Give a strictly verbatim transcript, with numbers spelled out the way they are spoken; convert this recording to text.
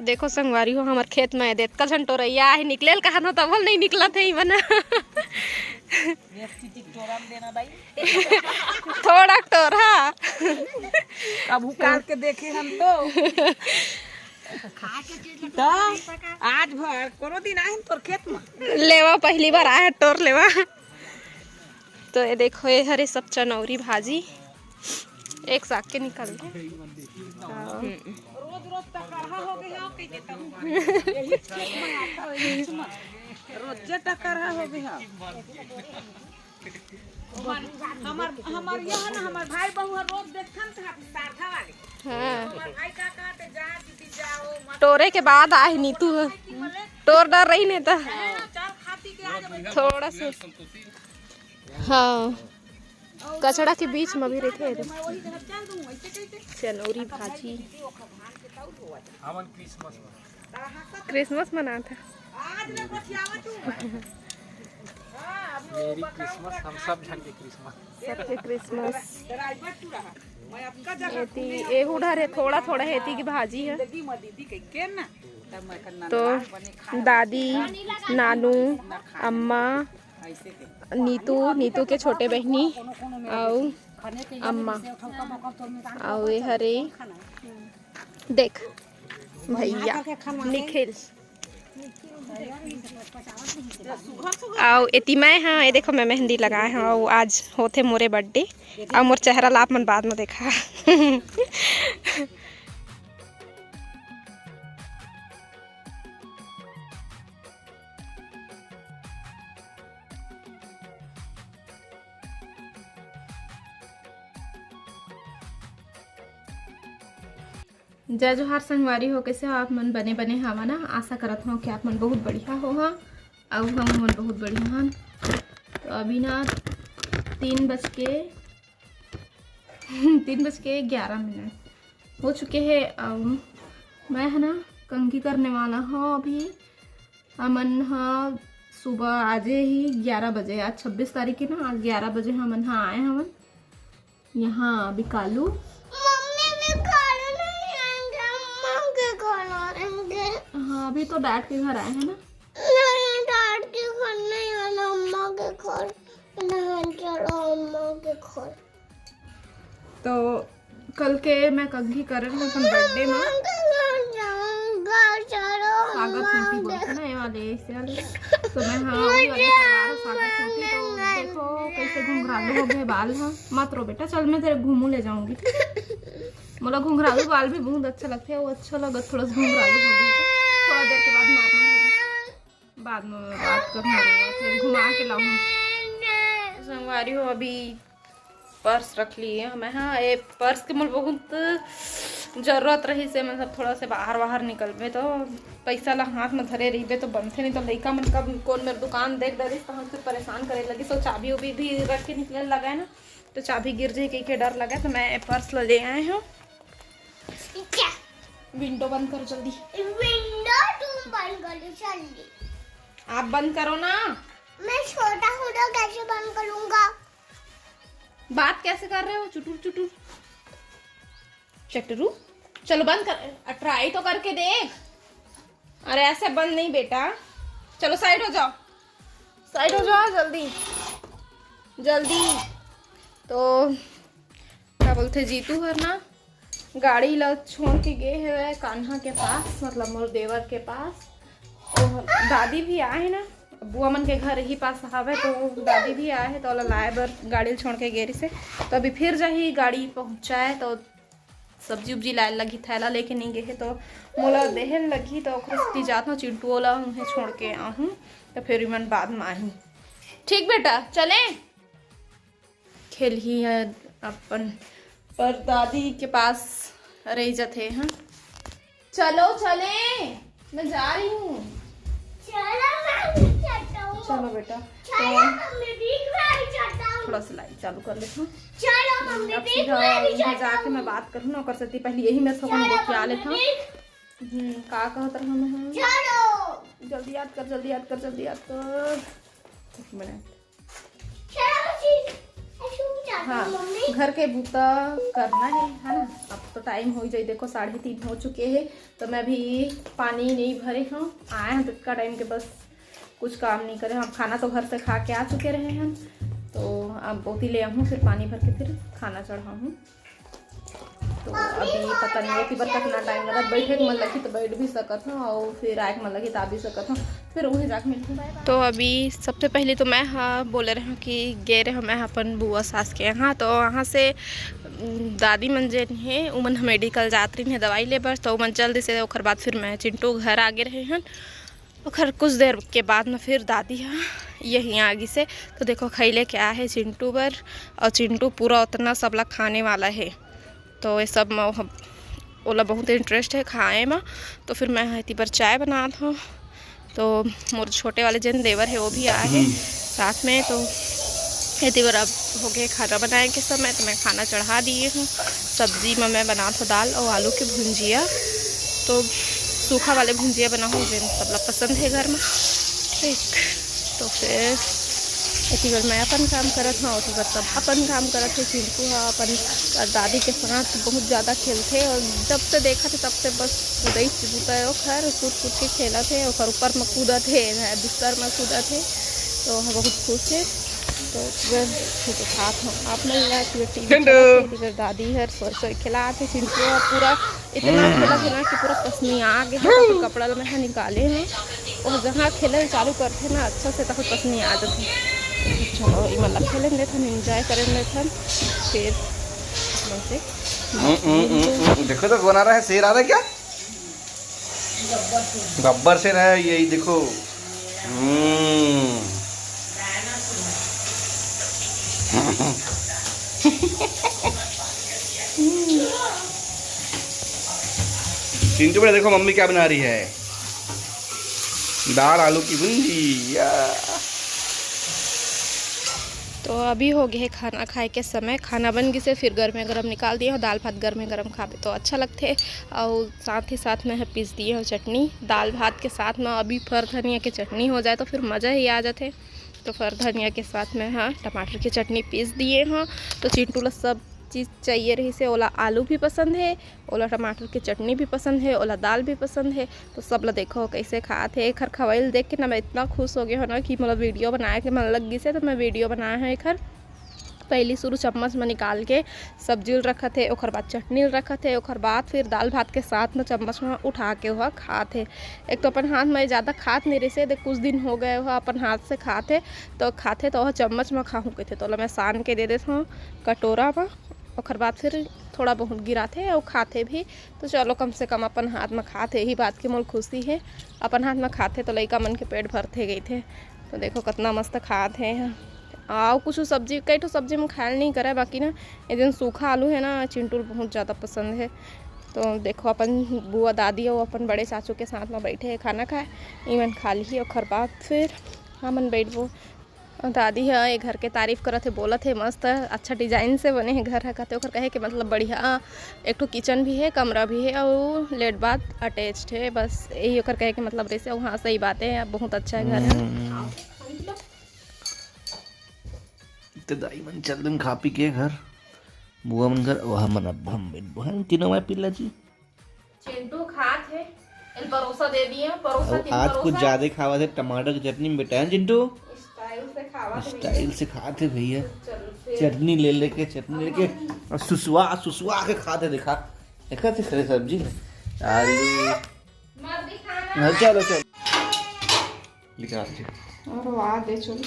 देखो संगवारी हो, हमर खेत में देतका झन टोरैया आहे, निकलेल कहा था तब नहीं निकला थे मन। थोड़ा टोरा। अब उकाल के देखे हम तो। तो आज भर कोनो दिन आए तोर खेत में। लेवा पहली बार आए टोर लेवा। तो ये देखो, ये हरे सब चनौरी भाजी एक साग के निकल गए। रोज रोज टकरहा हो गया हो, कह देता हूँ। यही खेत में आता है, यही में। रोज जे टकरहा हो गया। हमार, हमार यह ना, हमार भाई बहू हर रोज देखन था, सारधा वाले। हाँ। हमार भाई का कहते, "जा दीदी, जाओ, मत टोरे के बाद आए नीतू। टोर डर रही नहीं तो। चल, खाती के आ जाओ।" थोड़ा सा। हाँ, कचड़ा के बीच में भी रहते हैं। चनौरी भाजी। हमन क्रिसमस में। क्रिसमस मनात है। मेरी क्रिसमस, हम सब झन के क्रिसमस। सबके क्रिसमस। एती एहू डर है, थोड़ा थोड़ा है एती की भाजी है। तो दादी, नानू, अम्मा, नीतू, नीतू के छोटे बहनी, अउ अम्मा, अउ ये हरे देख भैया निखिल, अउ एती मैं, हाँ, ये देखो, मैं मेहंदी लगाए हूँ, अउ आज होथे मोरे बर्थडे, अउ मोर चेहरा ला आप मन बाद में देखा। जय जोहार संगवारी हो, कैसे हो आप मन? बने बने हवा ना? आशा करत हूँ कि आप मन बहुत बढ़िया हो हा, अउ हम मन बहुत बढ़िया हन। तो अभी ना तीन बज के तीन बज के ग्यारह मिनट हो चुके हैं। अउ मैं है ना कंघी करने वाला हूँ अभी। हमन हा सुबह आजे ही ग्यारह बजे, आज छब्बीस तारीख है ना, आज ग्यारह बजे हमन हा आए हवन यहाँ बिकालू। मम्मी भी खाना नहीं आएंगे, अम्मा के खाना आएंगे। हाँ, अभी तो डैड के घर आए हैं ना। नहीं, डैड के घर नहीं आना, अम्मा के घर। नहीं, चलो अम्मा के घर। तो कल के मैं कंघी करन में अपन बर्थडे में स्वागत सेंटी बोलथे ना, ये वाले, ऐसे वाले। तो मैं, हाँ, वही वाले करवा रहा स्वागत सेंटी। तो देखो कैसे घुंघरालू हो गए बाल। हाँ, मत रो बेटा, चल मैं तेरे घूमू ले जाऊंगी। मोला घुंघरालू बाल भी बहुत अच्छा लगता है, वो अच्छा लगा थोड़ा सा घुंघरालू हो गए तो थोड़ा देर के बाद नॉर्मल हो गए। बाद में बात करूँ, फिर घुमा के लाऊँ। संगवारी हो, अभी पर्स रख लिए हमें। हाँ, ये पर्स के मोर बहुत जरूरत रही से, मतलब थोड़ा से बाहर बाहर निकलबे तो पैसा ला हाथ में धरे रहिबे तो बनथे, नहीं तो लइका मन कब कौन मेर दुकान देख डरिस तो हमसे परेशान करे लगी। तो चाबी उबी भी रख के निकले लगा है ना, तो चाबी गिर जाए कहीं के डर लगा, तो मैं ये पर्स ला ले आए हूँ। क्या? विंडो बंद करो जल्दी। विंडो तुम बंद करो जल्दी। आप बंद करो ना। मैं छोटा हूँ तो कैसे बंद करूँगा? बात कैसे कर रहे हो चुटुर चुटुर? चटरू, चलो बंद कर, ट्राई तो करके देख। अरे ऐसे बंद नहीं बेटा, चलो साइड हो जाओ, साइड हो जाओ जल्दी जल्दी। तो का बोलथे, जीतू हर ना गाड़ी ला छोड़ के गे हवय कान्हा के पास, मतलब मोर देवर के पास। तो दादी भी आए हे ना, बुआ मन के घर ही पास हवे, तो दादी भी आए हे, तो ओला लाए बर गाड़ी ला छोड़ के गे रहिसे। तो अभी फिर जाही गाड़ी पहुँचाए, तो सब्जी उब्जी लाए लगही, थैला लेके नहीं गे हे, तो मोला देहे लगही, तो ओखरे सेती जात हूँ, चिंटुओ ला उहें छोड़ के आहूँ, तो फिर इमन बाद में आही। ठीक बेटा, चले? खेलही है अपन परदादी के पास रह जाते हैं। चलो चले, मैं जा रही हूँ। चलो, मैं भी चलता हूँ। चलो बेटा, चलो, तो मम्मी भी मैं भी चलता हूँ। थोड़ा सा लाइट चालू कर लेता हूँ। चलो, मम्मी अब भी सीधा मैं भी उधर चलता जाके मैं हूँ। बात करूँ ना, ओकर सेती पहले यही मैं थोकन चलो, गोठिया मम्मी लेता हूँ। भी। हम्म, का कहत रहा मैं? हाँ। चलो। जल्दी याद कर, जल्दी याद कर, जल्दी याद कर। एक मिनट। हाँ, घर के बूता करना है, है ना। अब तो टाइम हो ही जाई, देखो साढ़े तीन हो चुके हैं। तो मैं अभी पानी नहीं भरे हूँ, आए हैं तो इतना टाइम के बस कुछ काम नहीं करे हम। खाना तो घर से खा के आ चुके रहे हैं, तो अब बोती ले आऊँ, फिर पानी भर के फिर खाना चढ़ाऊँ। तो अभी पता नहीं है कि बर कितना टाइम लगा, बैठे के मन लगी तो बैठ भी सकत हूँ, और फिर आए के मन लगी तो आ भी सकत हूँ। फिर वहीं जाके मिलती हूँ। तो अभी सबसे पहले तो मैं, हाँ, बोले रहे हूँ कि गे रहे हूँ मैं अपन बुआ सास के यहाँ। तो वहाँ से, उम, दादी मन जेन हे, उमन ह मेडिकल जात रही है दवाई ले बर, तो उमन चल दिसे। ओकर बाद फिर मैं चिंटू घर आ गे रहे हन। ओकर कुछ देर के बाद में फिर दादी ह यहीं आ गिसे। तो देखो खैले क्या है चिंटू बर, और चिंटू पूरा उतना सबला खाने वाला है। तो ये सब में ओह-, ओला बहुत इंटरेस्ट है खाए में। तो फिर मैं एती बर चाय बनात हूँ। तो मोर छोटे वाले जेन देवर है वो भी आए हैं साथ में। तो एती बर अब हो गए खाना बनाए के समय, तो मैं खाना चढ़ा दिए हूँ। सब्जी में मैं बनात हूँ दाल और आलू की भुंजिया। तो सूखा वाले भुंजिया बनाहूँ, जेन सबला पसंद है घर में। ठीक, तो फिर एती बर मैं अपन काम करत हूँ, ओती बर सब अपन काम करत है। चिंटू ह अपन दादी के साथ बहुत ज़्यादा खेलथे, और जब से देखा थे तब से बस कूदई चिबूता है, ओखर कूद कूद के खेलत है, ओखर ऊपर में कूदत है, बिस्तर में कूदत है, तो वह बहुत खुश है। तो बस ठीक है, साथ में आप मन ला टीवी चिंटू। चलत है, इधर दादी हर सोए सोए खेलात है। चिंटू ह पूरा इतना खेलत है ना कि पूरा पसनिया आ गया है, तो कपड़ा ला मैं ह निकाले हूँ। और जहाँ खेलल चालू करथे ना अच्छा से, तहाँ पसनी आ जाथे। चलो, ये मतलब खेलन देथन, एंजॉय करन देथन, फिर वैसे हम्म, हम्म, हम्म, हम्म, देखो तो कौन आ रहा है, शेर आ रहा है क्या? गब्बर शेर है, यही देखो। हम्म। चिंटू बेटा, देखो मम्मी क्या बना रही है, दाल आलू की भुंजी। या। तो अभी हो गए है खाना खाए के समय। खाना बन गिसे, फिर गरमे गरम निकाल दिए हो। दाल भात गरमे गरम खाबे तो अच्छा लगथे। और साथ ही साथ में ह पीस दिए हो चटनी। दाल भात के साथ में अभी फर धनिया के चटनी हो जाए तो फिर मज़ा ही आ जाथे। तो फर धनिया के साथ में ह टमाटर की चटनी पीस दिए हो। तो चिंटू ला सब चीज़ चाहिए रहिसे, ओला आलू भी पसंद है, ओला टमाटर के चटनी भी पसंद है, ओला दाल भी पसंद है। तो सब ला देखो कैसे खात हे। एखर खवाइल देख के ना मैं इतना खुश हो गए हो ना कि मोला वीडियो बनाए के मन लग गिसे, तो मैं वीडियो बनाए हूँ एखर। पहली शुरू चम्मच में निकाल के सब्जी ल रखत हे, ओखर बाद चटनी ल रखत हे, ओखर बाद फिर दाल भात के साथ में चम्मच में उठा के ओह खात हे। एक तो अपन हाथ में ज़्यादा खात नहीं रहिसे, दे कुछ दिन हो गए ओह अपन हाथ से खात हे, तो खात हे तो ओह चम्मच में खाहूँ कहथे, तो ओला मैं सान के दे देत हूँ कटोरा में। ओखर बाद फिर थोड़ा बहुत गिराथे अउ खाथे भी। तो चलो, कम से कम अपन हाथ में खाथे, यही बात की मोल खुशी है। अपन हाथ में खाथे तो लइका मन के पेट भरथे गईथे। तो देखो कितना मस्त खात हे। अउ कुछ सब्जी, कई ठो सब्जी में खायल नहीं करे, बाकी ना ये दिन सूखा आलू है ना, चिंटू ल बहुत ज़्यादा पसंद है। तो देखो, अपन बुआ दादी अउ अपन बड़े चाचू के साथ में बैठे हैं खाना खाए। इमन खा ली, ओखर बाद फिर हमन बैठबो। दादी ह ए घर के तारीफ करत हे, बोलत हे, "मस्त अच्छा डिजाइन से बने हे घर ह," कहते। ओकर कहे के मतलब बढ़िया एक ठो किचन भी हे, कमरा भी हे अउ लेट बाथ अटैच्ड हे। बस यही ओकर कहे के मतलब रहिसे। अउ हाँ, सही बात हे, बहुत अच्छा हे घर ह। हम्म। ते दाई मन चल दिन खा पी के घर, बुआ मन घर, अउ हमन अब हम, हम तीनों माय पिल्ला जी। चिंटू खात हे, एल परोसा दे दिए, परोसा अउ तीन आज कुछ परोसा। ज्यादा खावत हे टमाटर की चटनी में बेटा, है चिंटू? स्टाइल से खावत हे स्टाइल भैया। से खात हे भैया। चल फिर। चटनी ले लेके, चटनी लेके और सुसवा, सुसवा के खात हे, देखा, देखा थे खरे सब्जी में आलू। मत दिखाना। हाँ, चलो, चलो। निकाल के। और वाह, दे चलो।